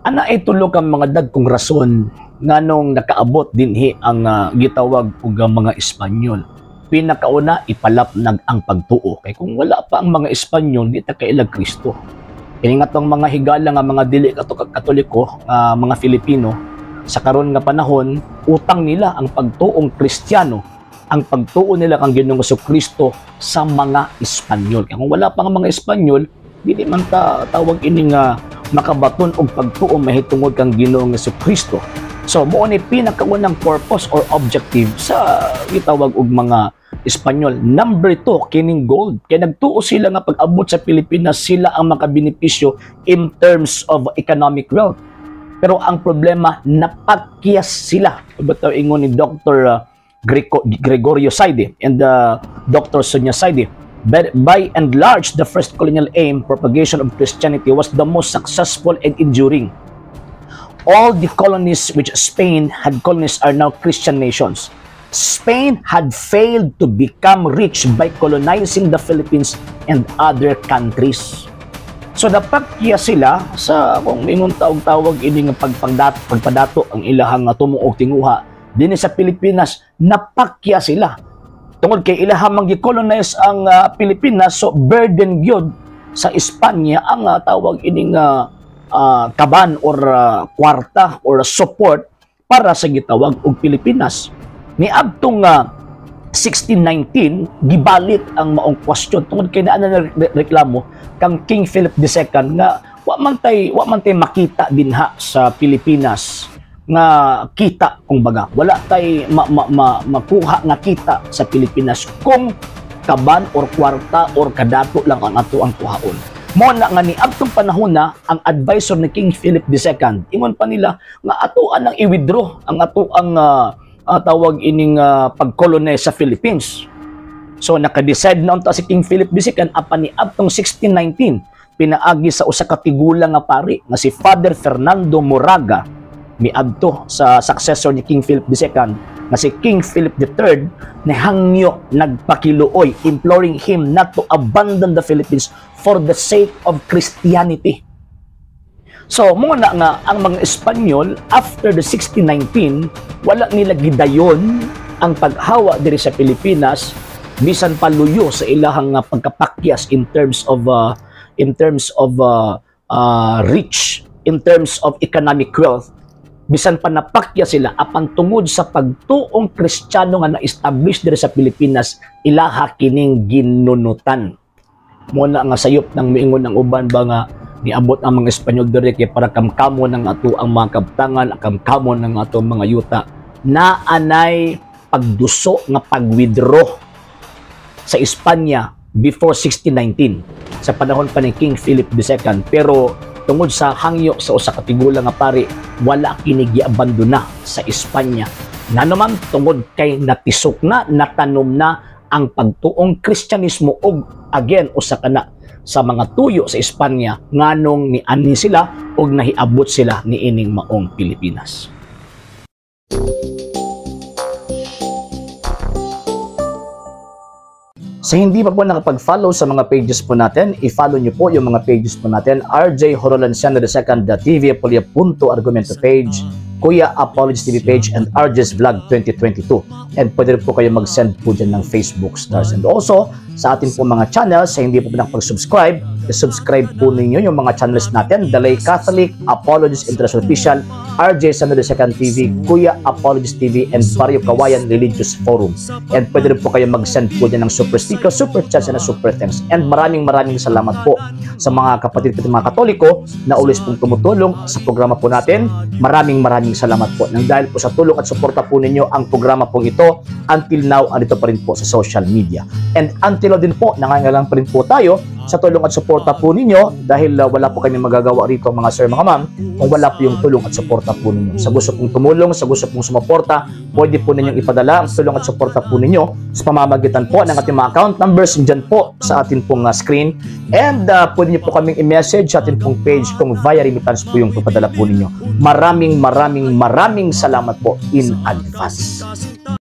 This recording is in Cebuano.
Ana ay tulo ka mga dagkong rason nganong nakaabot dinhi ang gitawag og mga Espanyol. Pinakauna, ipalapnag ang pagtuo. Kay kung wala pa ang mga Espanyol, di ta kailag Kristo. Kini nga tong mga higala nga mga dili Katoliko, mga Filipino, sa karon nga panahon, utang nila ang pagtuong Kristiyano, ang pagtuo nila kang Ginoong Kristo sa mga Espanyol. Kaya kung wala pa ang mga Espanyol, dili man ta tawag ini nga makabaton og pagtuo mahitungod kang Ginoong Kristo. So mao ni pinakaunang purpose or objective sa gitawag og mga Espanyol. Number 2, kining gold. Kay nagtuo sila nga pag-abot sa Pilipinas, sila ang makabenepisyo in terms of economic wealth. Pero ang problema, napakyas sila. Bitaw ingon ni Dr. Gregorio Saide and Dr. Sonia Saide. But by and large, the first colonial aim, propagation of Christianity, was the most successful and enduring. All the colonies which Spain had colonized are now Christian nations. Spain had failed to become rich by colonizing the Philippines and other countries. So napakya sila sa kung ingon tawag-tawag ini nga pagpadato ang ilahang tumuog tinguha dinhi sa Pilipinas, napakya sila. Tungod kay ilahang mang gi-colonize ang Pilipinas, so burden gyud sa Espanya ang tawag ining kaban or kwarta or support para sa gitawag og Pilipinas. Niadtong 1619, gibalik ang maong question tungod kay naa na reklamo kang King Philip II nga wa man tay makita dinha sa Pilipinas nga kita, kumbaga wala tay makuha nga kita sa Pilipinas kung kaban or kwarta or kadato lang ang ato ang kuhaon. Mo na nga niadtong panahon na ang advisor ni King Philip II, ingon pa nila nga ato ang i-withdraw ang ato ang tawag ining pag-colonize sa Philippines. So naka-decide na unta si King Philip II, apan niadtong 1619, pinaagi sa usa ka tigulang nga pari nga si Father Fernando Moraga, miadto sa successor ni King Philip II nga si King Philip III, nihangyo, nagpakiluoy, imploring him not to abandon the Philippines for the sake of Christianity. So mo na nga ang mga Espanyol after the 1619, wala nila gidayon ang paghawa diri sa Pilipinas bisan paluyo sa ilahang pagkapakyas in terms of rich, in terms of economic wealth. Bisan pa napakya sila, apan tungod sa pagtuong Kristiyano nga na-establish diri sa Pilipinas, ilaha kining ginunutan. Mo na nga sayop nang miingon ang uban ba nga niabot ang mga Espanyol diri kay para kamkamon ang ato ang mga kabtangan, kamkamon ang ato mga yuta. Naanay pagduso nga pag-withdraw sa Espanya before 1619 sa panahon pa ni King Philip II, pero tungod sa hangyo sa usa ka tigulang nga pari, wala kini giabandona sa Espanya. Ngano man, tungod kay natisok na, natanom na ang pagtuong Kristyanismo og again usa ka na sa mga tuyo sa Espanya nganong nianhi sila og nahiabot sila niining maong Pilipinas. Sa hindi pa po nakapag-follow sa mga pages po natin, i-follow nyo po yung mga pages po natin: RJ Horolanciano II, TV Apolia Punto Argumento page, Kuya Apologies TV page, and RJ's Vlog 2022. And pwede rin po kayo mag-send po dyan ng Facebook stars. And also, sa atin po mga channels, sa hindi po nakapag-subscribe, i-subscribe po ninyo yung mga channels natin: The Lay Catholic, Apologies International Official, RJ Sano II TV, Kuya Apologies TV, and Barrio Kawayan Religious Forum. And pwede rin po kayo mag-send po dyan ng super sticker, super chats, and super thanks. And maraming maraming salamat po sa mga kapatid po mga Katoliko na always pong tumutulong sa programa po natin. Maraming maraming salamat po. Nang dahil po sa tulong at suporta po ninyo, ang programa pong ito until now, andito pa rin po sa social media. And until now din po, nangangailangan pa rin po tayo sa tulong at suporta po ninyo dahil wala po kami magagawa rito, mga sir, mga ma'am, kung wala po yung tulong at suporta po ninyo. Sa gusto pong tumulong, sa gusto pong sumuporta, pwede po ninyong ipadala ang tulong at suporta po ninyo sa pamamagitan po ng ating mga account numbers dyan po sa atin pong screen. And pwede niyo po kaming i-message sa atin pong page kung via remittance po yung papadala po ninyo. Maraming maraming maraming salamat po in advance.